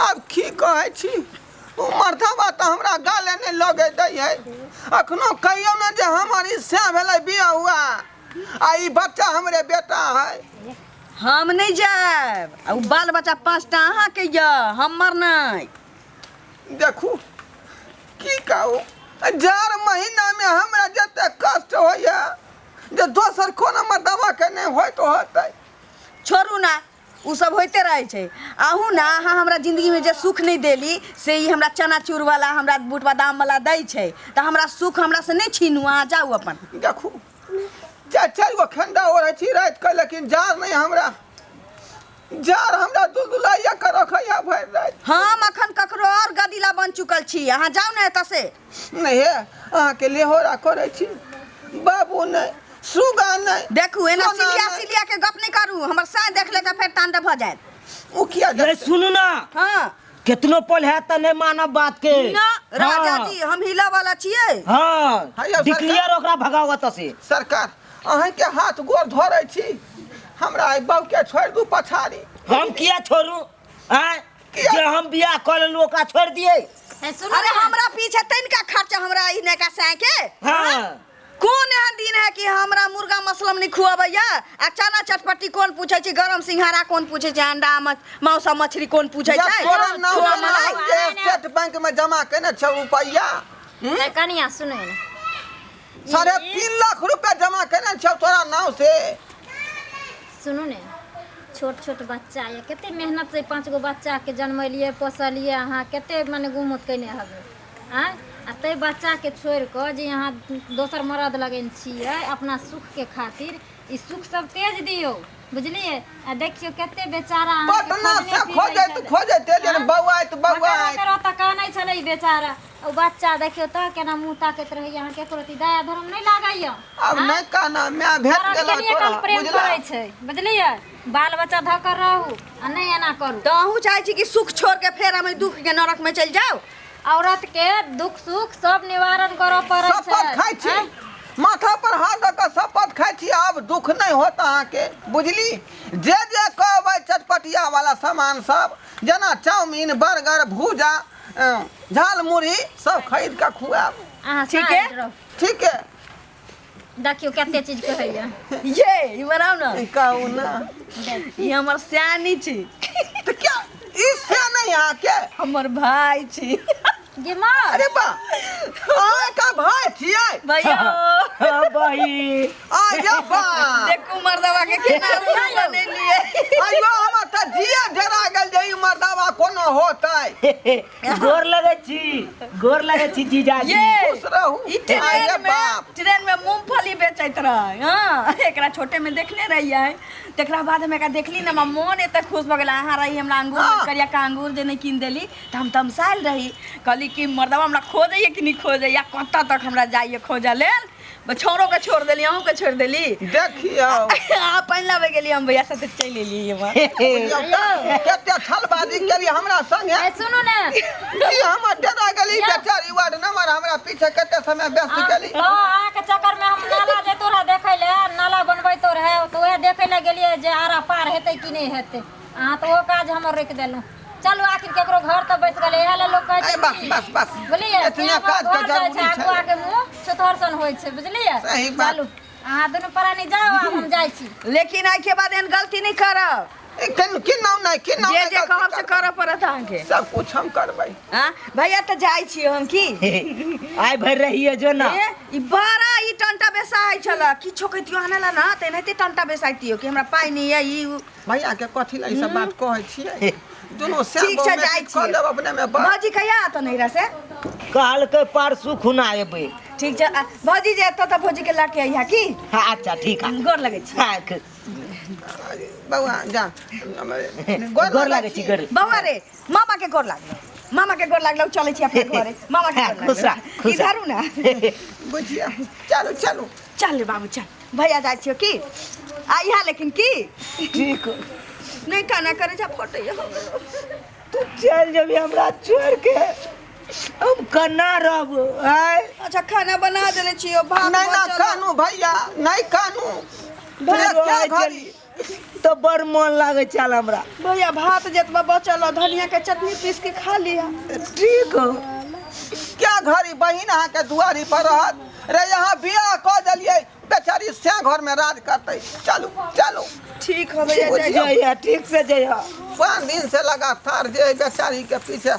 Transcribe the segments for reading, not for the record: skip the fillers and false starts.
आब की कहै छी ओ मर्दबा तऽ हमरा गाले नहि लगै दै है अखनो कहियौ ने जे हमर ई सएह भेलै बियाह हुआ आ ई बच्चा हमरे बेटा है हम नहि जायब आ ओ बाल बच्चा पाँचटा अहाँके यऽ हमर नहि देखू की कहू जाड़ महीनामे हमरा जते कष्ट होइए जे दोसर कोनो मर्दबाके नहि होइत होतै छोड़ू ना ओ सब होइते रहै छै अहूँ ने अहाँ हमरा जिन्दगीमे जे सुख नहि देली से ई हमरा चनाचूरवला हमरा बूट बादामवला दै छै तऽ हमरा सुख हमरासँ नहि छीनू अहाँ जाउ अपन देखू चारि चारि गो खेंडा ओढ़ै छी रातिके लेकिन जाड़ नहि हमरा जाड़ हमरा दुलदुलाइया के रखैया भरि राति हम अखन ककरो आओर गदीला बन चुकल छी अहाँ जाउ ने एतऽ से नहि हे अहाँके लेहोरा करै छी बाबू नहि सुगा नहि देखू एना सोना सिलिया नहि। सिलिया के गप नहि करू हमर साँय देख ले तऽ फेर तांडव भऽ जायत ओ किया ये देखतै? सुनू ना हाँ कितनो पल है त नहीं मानब बात के ना राजा हाँ। जी हम हिला वाला छियै हाँ हाँ, यौ, डिक्लेयर ओकरा भगाओ एतऽ से सरकार अहाँके हाथ गोर धरै छी हमरा एहि बाबूके छोड़ि दू पछाड़ी हम किया छोड़ू आँय किया? जे हम बियाह कऽ लेलहुँ ओकरा छोड़ि दियै हे सुनू अरे ने। हमरा पीछे तनिका खर्चा हमरा ई नयका साँय के हाँ कोन एहन दिन है कि हमरा मुर्गा मसलम नहीं खुआबैया आ चना चटपटी कोन पूछै छै गरम सिंघाड़ा कोन पूछै छै अंडा मांस आ मछली कोन पूछै या छै तोरा नाम खोआ से मलाई हम जे स्टेट बैंक में जमा केने छौ रुपैआ हे कनिया सुनू ने 3.5 लाख रुपया जमा केने छौ तोरा नाम से सुनू ने छोट छोट बच्चा यऽ कते मेहनत से पाँच गो बच्चाके जन्मेलियै पोसलियै अहाँ कते मने गुमत केने हेबै आँय आ ताहि बच्चाके छोड़ि कऽ जे अहाँ दोसर मरद लगेने छियै अपना सुखके खातिर ई सुख सब तेज दियौ बुझलियै आ देखियौ कते बेचारा अहाँके पटना खोजने से फिरै खोजैत छलै। खोजैत एलियै आँय? बौआइत बौआइत ओकर ओतऽ कानै छलै ई बेचारा ओ बच्चा देखियौ तऽ केना मुँह ताकैत रहैया अहाँ केकरो अथी दया धर्म नहि लागैया आब नहि कहना माय भेट मरद गेला के लिए तोरा कम प्रेम बुझला करै छै बुझलियै बाल बच्चा धऽ कऽ रहू आ नहि एना करू तऽ अहूँ चाहै छी कि सुख छोड़ के फेर हम एहि दुख के नरक में चलि जाउ औरत के दुख सुख सब निवारण करऽ पड़ै छै शपथ खाइ छी आँय? माथा पर हाथ दऽ कऽ शपथ खाइ छी आब दुख नहि होत अहाँके बुझली जे जे कहबै चटपटिया वाला सामान सब जेना चाउमीन बर्गर भूजा झाल मुरही सब खरीद कऽ खुआब अहाँ ठीक है? साइड रहू ठीक है देखियौ कते चीज कहैया ये ई बनाउ ने कहू ना ई हमर स्यानी छी तऽ क्या ई से नहीं अहाँके हमर भाई छी गे माँ अरे बा अहाँ का भाई छियै भैया हाँ बहिन आयो बा देखू मर्दवा के केना उल्लू बनेलिए आयो हमर तऽ जिया डरा गेल जे ई मर्दावा कोनो होतै गोर लगै छी गोर लगै छी जीजाजी ये खुश रहू ई ट्रेन आये में बाप ट्रेन में मूंगफली बेचैत रहे हाँ एकरा छोटे में देखने रहियै तकरा बाद हम एकरा देखली ने हमरा मोन एते खुश भऽ गेल अहाँ रही हमरा अंगूर हाँ। करिया का अंगूर जे नहि कीन देली तऽ हम तमसायल रही कहली कि मर्दवा हमरा खोजैए कि नहि खोजैए कतऽ तक हमरा जाइए खोजऽ लेल छौड़ो के छोड़ देली अहूँ के छोड़ देली देखियौ अहाँ पानि लाबै गेली हम भैया साथे चलि एली एम्हर बुझियौ तऽ कते छलबाजी केली हमरा संगे ए सुनू ने की हमर डेरा गेली बेचारी वार्ड नंबर हमरा पीछे कते समय व्यस्त केली हँ अहाँके चक्कर में हम नाला जैतो रहे देखै लए नाला बनबैतो रहे तऽ वएह देखै लए गेलियै जे आरा पार हेतै कि नहि हेतै अहाँ तऽ ओ काज हमर रोकि देलहुँ चलू आखिर केकरो घर तऽ बैस गेलै इएह लए लोक कहै ए छै बस की बस बस बुझलियै एतने काज के घर जाइ जरूरी छै छै अगुआ के मुँह छुतहर सन होइ छै बुझलियै सही बात। चलू अहाँ दुनू प्राणी जाउ आब हम जाइ छी लेकिन आइके बाद एहन गलती नहि करब ए, केन किन्नौ नहि किन्नौ जे नहि जे गलती कहब से करबै। करऽ पड़त अहाँके सब कुछ हम करबै हाँ भैया तऽ जाइ छी हम की आइ भरि रहिए जो ना ए, ई बड़ा ई टंटा बेसाइ छल किछो कहितियो आने ला ना तऽ एनाहिते टंटा बेसाइतियो कि हमरा पाइ नहि यऽ ई उ। भैया के कथी ला ई सब बात कहै छियै दुनू से ठीक छै जाइ कऽ छियै लेब अपने में बस भौजी कहिया आतो नैहरा से कहलकै परसू खुना एबै ठीक छै आ, भौजी जे एतऽ तऽ भौजी के लऽ के अइहा की हाँ अच्छा ठीक है गोर लगै छी हाँ बौआ जा गोर लागै छी गोर बौआ रे मामा के गोर लागलो मामा के गोर लागलो चलै छी अपना घरे मामा के हाँ, गोर खुश लागलो रह, खुश रह। इधर ना बुझिया चलू चलू चल रे बाबू चल भैया जाइ छियो की आ इहा लेकिन की ठीक नहीं खाना करे जा फोटे हो गेलो। तू चल जेबी हमरा छोड़ के हम कना रहब आय अच्छा खाना बना देले छियो भात नहीं ना बचल। कानू भैया नहीं कानू भात क्या चल। घड़ी तऽ बड़ मोन लागै छल हमरा। भैया भात जतबा बचल हो धनिया के चटनी पीस के खा लिया। ठीक हो। क्या घड़ी बहिन अहाँके दुआरी पर रहत रे, यहाँ बियाह कऽ देलियै, बेचारी से घर में राज करतै। चलू चलू। ठीक हो भैया, जाइ। जइया, ठीक से जइया। 5 दिन से लगातार जे बेचारी के पीछे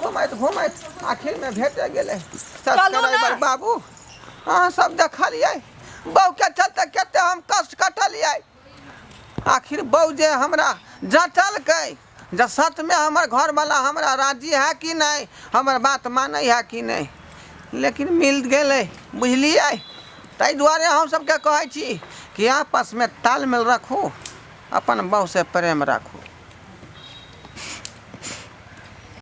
घुमैत घुमैत आखिर में भेटे गेलै। चलू ना। सब्सक्राइबर बाबू, अहाँ सब देखलियै बहू के चलते कते हम कष्ट कटलियै। आखिर बहू जे हमरा जँचलकै जे सच में हमर घरवाला हमरा राजी है कि नहीं, हमर बात मानै है कि नहीं, लेकिन मिल गेलै, बुझलियै? ताहि दुआरे हम सबके कहै छी कि आपसमे तालमेल राखू, अपन बहू से प्रेम राखू।